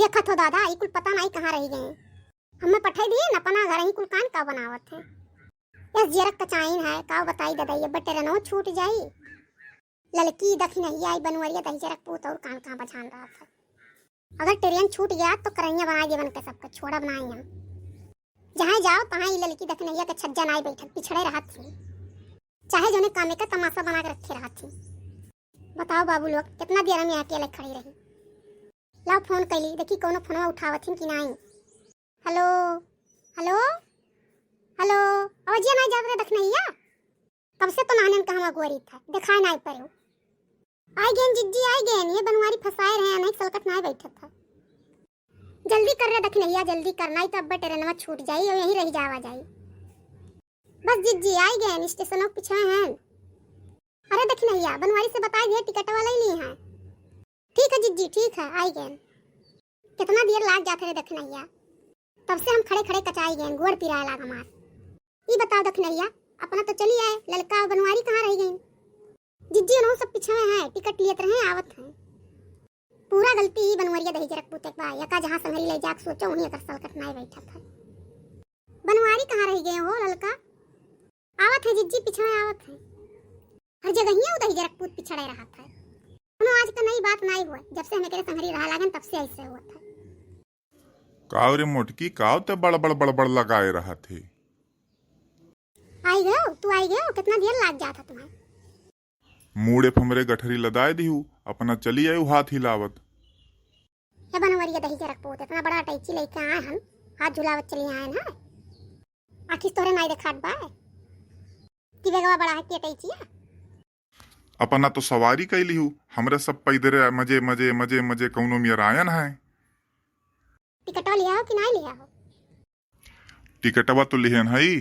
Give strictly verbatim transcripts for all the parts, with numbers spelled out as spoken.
देखत हो दादा, ई कुल पता नाई कहाँ रहि गए। हमें पठाई दिए न अपना घर ही कुल कान का बनावत है। यस जियरक कचाइन है, का बताई दादा, ये बटेरनो छूट जाई। ललकी दखिनहिया आई बनवरिया दही जरक पूत और कान कहाँ बझान रहत है। अगर ट्रेन छूट गया तो करैया बनाई देबन के सबके, छोड़ब नाई हम। जहाँ जाओ तहाँ ई ललकी दखिनहिया के छज्जा नाई बैठत, पिछड़े रहत थी। चाहे जोने कामे का तमाशा बना के रखे रहत थी। बताओ बाबू लोग, कितना देर हम यहाँ अकेले खड़ी रही। लाओ फोन कैली, देखी कौनो फोनवा उठावत हिन कि नाई। हेलो, हेलो, हेलो, आवाजिया नाई जात रहे दखिनहिया। कब से तो नानन का हम अगोरी था, देखाए नाई पड़े। आई गेन जिज्जी, आई गेन, ये बनवारी फंसाए रहे, नहीं सलकट नाई बैठत था। जल्दी कर रे दखिनहिया, जल्दी कर, नाई तो अब्बे ट्रेनवा छूट जाई और यहीं रहि जावा जाई। बस जिज्जी, आई गेन, स्टेशनों के पीछे हैं। अरे दखिनहिया, बनवारी से बताई दिए, टिकटवा ले ली हैं। ठीक है जिज्जी, ठीक है, आई गेन। कितना देर लाग जात रे दखिनहिया, तब से हम खड़े खड़े कचाई गेन, गोड़ पिराए लाग हमार। ई बताओ दखिनहिया, अपना तो चली आए, ललका और बनवारी कहाँ रहि गईन? जिज्जी उनहु सब पीछे हैं, टिकट लियत रहे, आवत हैं। पूरा गलती ई बनवरिया दही जरक पूते के बा, यका जहाँ संगरी ले जाके सोचो, उन्हीं अगर सलकट नाई बैठत है। बनवारी कहाँ रहि गए हो ललका? आवत है जिज्जी, पीछे आवत है। हर जगहिया उ दही जरक पूत पिछड़े रहत है। कोनो आज का नई बात नाई हुआ, जब से हमें तेरे संगरी रहा लागन तब से ऐसे हुआ था। काव रे मोटकी, काव ते बड़बड़ बड़बड़ लगाए रहत हे? आई गयो, तू आई गयो, कितना देर लाग जात है तुम्हें? मूड़े पे हमरे गठरी लदाए दिहू, अपना चली आयु हाथ हिलावत। हे बनवरिया दही जरक पूत, इतना बड़ा अटैची लेके आए हन, हाथ झुलावत चली आए हैं। आखिर तोरे नाई देखात बा कि बेगवा बड़ा है कि अटैचिया? अपना तो सवारी कैली हूँ, हमरे सब पैदरे मजे मजे मजे मजे कौनो मियर आयन है। टिकटवा लिया हो कि नाई लिया हो? टिकटवा तो लिहन हई,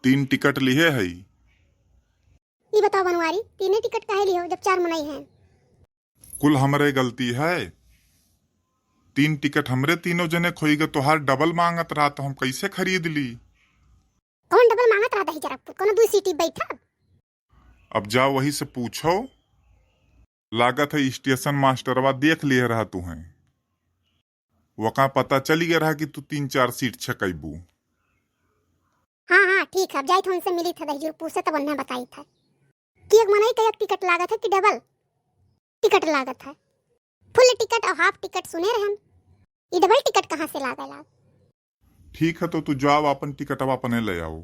तीन टिकट लिहे हई। ई बताओ बनवारी, तीने टिकट काहे लिहो जब चार मनई हैं? कुल हमरे गलती है, तीन टिकट हमरे तीनों जने खोई गए, तोहार डबल मांगत रहा तो हम कैसे खरीद ली? कौन डबल मांगत रहा दही जरा, कोनो दू सीटी बैठब? अब जाओ वही से पूछो, लागत है स्टेशन मास्टरवा देख लिए रहा तुहें। वका पता चली गया रहा कि तू तीन चार सीट छकैबू। हाँ, हाँ, ठीक है, अब जाइत उनसे मिली था, दहिजुर पूछे तब उन्हें बताई था कि एक मनई का एक टिकट लागत है कि डबल टिकट लागत है। फुल टिकट और हाफ टिकट सुने रहन, ये डबल टिकट कहाँ से लागेला? ठीक है, तो तू जाओ, अपन टिकटवा अपने ले आओ।